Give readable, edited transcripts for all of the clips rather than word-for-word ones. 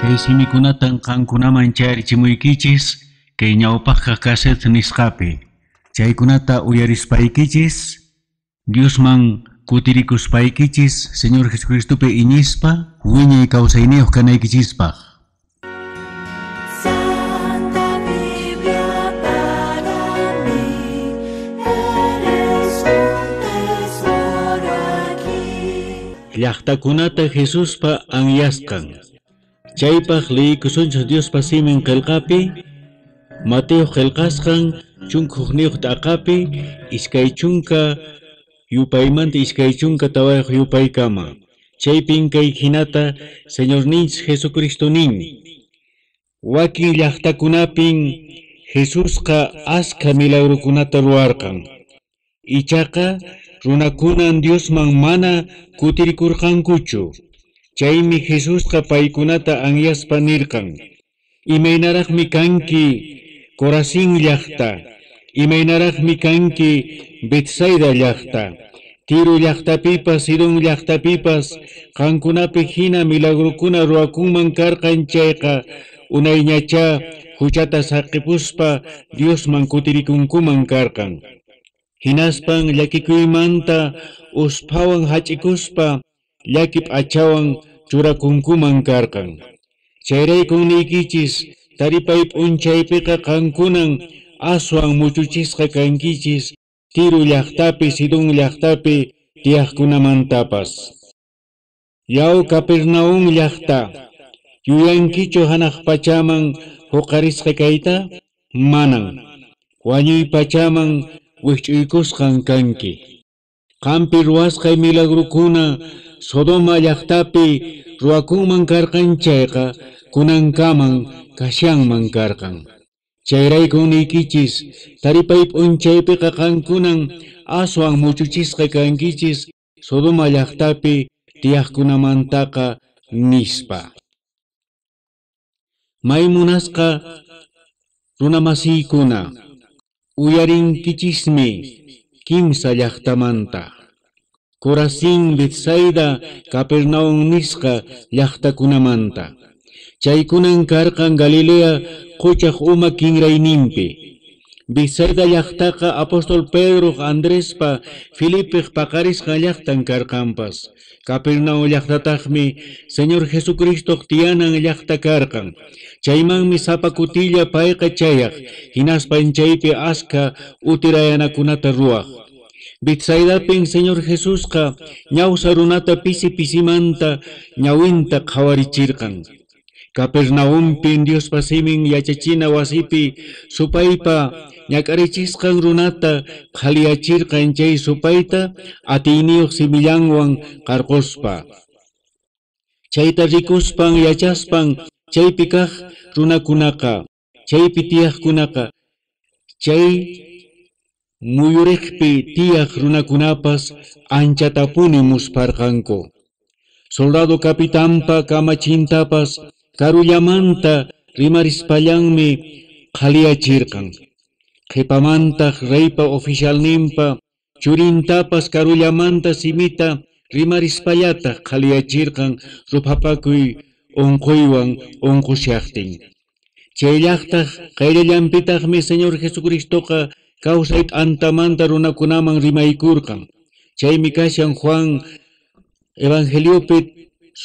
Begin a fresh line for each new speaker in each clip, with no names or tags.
Kay simikunatan qankunaman chayarichimuykichis kay ñawpaqqa cassette nisqapi. Chaykunata uyarispaykichis, Diosman kutirikuspaykichis, Señor Jesucristopi iñispa, wiñay kawsayniyuq kanaykichispaq.
Santa Biblia para mí, eres un tesoro aquí.
Llaqtakunata Jesuspa anyasqan. Chaypaq liykusunchik Diospa simin qillqapi, Mateo qillqasqan chunka hukniyuq t'aqapi, 20 yupaymanta 24 yupaykama. Chaypin kay hinata Señorninchik Jesucristo nin. Wakin llaqtakunapin Jesusqa askha milagrukunata ruwarqan. Ichaqa runakunan Diosman mana kutirikurqankuchu. Chaymi Jesusqa paykunata anyaspa nirqan: Imaynaraqmi kanki Corazín llaqta, imaynaraqmi kanki Betsaida llaqta, Tiro llaqtapipas, Sidón llaqtapipas, qankunapi hina milagrukuna ruwakunman karqan chayqa, unayñachá huchata saqipuspa Diosman kutirikunkuman karqan. Hinaspan llakikuymanta usphawan hach'ikuspa llaki p'achawan churakunkuman karqan. Chayraykun niykichis, taripay p'unchaypiqa qankunan aswan muchuchisqa kankichis Tiro llaqtapi, Sidón llaqtapi tiyaqkunamantapas. Yaw Capernaum llaqta, yuyankichu hanaq pachaman huqarisqa kayta? Manan. Wañuy pachaman wikch'uykusqan kanki. Qampi ruwasqay milagrukuna Sodoma llaqtapi ruwakunman karqan chayqa, kunankaman kashanman karqan. Chayraykun niykichis, taripay p'unchaypiqa qankunan aswan muchuchisqa kankichis Sodoma llaqtapi tiyaqkunamantaqa nispa. May munasqa runamasiykuna, uyarinkichismi kimsa llaqtamanta. Corazín, Betsaida, Capernaum nisqa llaqtakunamanta. Chaykunan karqan Galilea quchaq uma kinrayninpi. Betsaida llaqtaqa apóstol Pedro, Andrespa, Felipeq paqarisqan llaqtan karqanpas. Capernaum llaqtataqmi Señor Jesucristoq tiyanan llaqta karqan. Chaymanmi sapa kutilla payqa chayaq, hinaspan chaypi askha utirayanakunata ruwaq. Betsaidapin Señor Jesusqa ñawsa runata pisi pisimanta ñawinta qhawarichirqan. Capernaumpin Diospa simin yachachina wasipi supaypa ñak'arichisqan runata qhaliyachirqan chay supayta atiyniyuq simillanwan qarquspa. Chayta rikuspan yachaspan chaypi kaq runakunaqa, chaypi tiyaqkunaqa, chay muyuriqpi tiyaq runakunapas anchatapuni musparqanku. Soldado capitanpa kamachintapas karullamanta rimarispallanmi qhaliyachirqan. Qhipamantaq reypa oficialninpa churintapas karullamanta simita rimarispallataq qhaliyachirqan ruphapakuy unquywan unqushaqtin. Chay llaqtaq qayllallanpitaqmi Señor Jesucristoqa kawsay t'antamanta runakunaman rimaykurqan. Chaymi kashan Juan Evangeliopi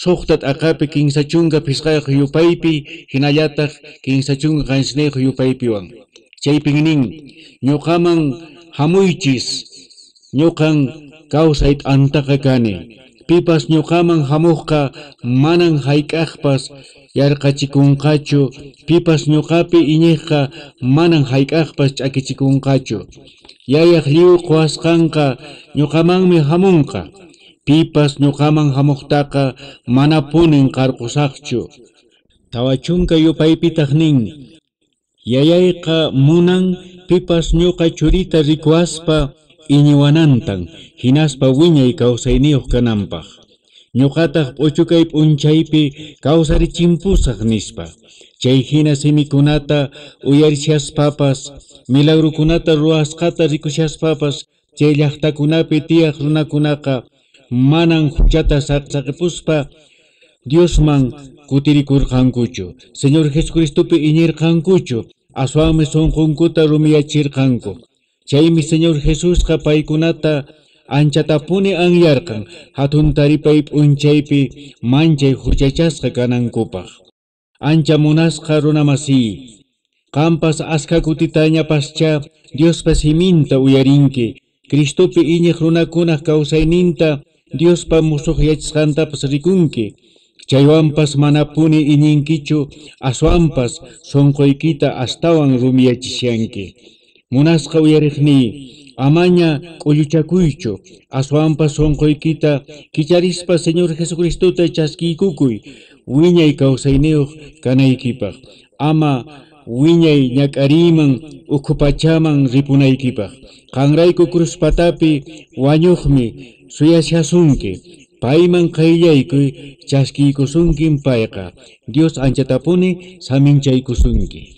suqta t'aqapi 35 yupaypi hinallataq 37 yupaypiwan. Chaypin nin, ñuqaman hamuychis, ñuqan kawsay t'antaqa kani. Pipas ñuqaman hamuqqa manan hayk'aqpas yarqachikunqachu, pipas ñuqapi iñiqqa manan hayk'aqpas ch'akichikunqachu. Yayaq lliw quwasqanqa ñuqamanmi hamunqa. Pipas ñuqaman hamuqtaqa manapunin qarqusaqchu. 40 yupaypitaq nin, Yayayqa munan pipas ñuqa churita rikuaspa iñiwanantan, hinaspa wiñay kawsayniyuq kananpaq. Ñuqataq p'uchukay p'unchaypi kawsarichimpusaq nispa. Chay hina simikunata uyarishaspapas, milagrukunata ruwasqata rikushaspapas, chay llaqtakunapi tiyaq runakunaqa manan huchata saqipuspa Diosman kutirikurqankuchu, Señor Jesucristopi iñirqankuchu, aswanmi sunqunkuta rumiyachirqanku. Chaymi Señor Jesusqa paykunata anchatapuni anyarqan hatun taripay p'unchaypi manchay huchachasqa kanankupaq. Ancha munasqa runamasiy, qampas askha kutitañapascha Diospa siminta uyarinki, Cristopi iñiq runakunaq kawsayninta Diospa musuqyachisqantapas rikunki, chaywanpas manapuni iñinkichu, aswanpas sunquykita astawan rumiyachishanki. Munasqa uyariqniy, amaña k'ulluchakuychu, aswanpas sunquykita kicharispa Señor Jesucristota chaskiykukuy, wiñay kawsayniyuq kanaykipaq, ama wiñay ñak'ariyman ukhu pachaman ripunaykipaq. Qanrayku cruz patapi wañuqmi suyashasunki, payman qayllaykuy chaskiykusunkin payqa. Dios anchatapuni saminchaykusunki.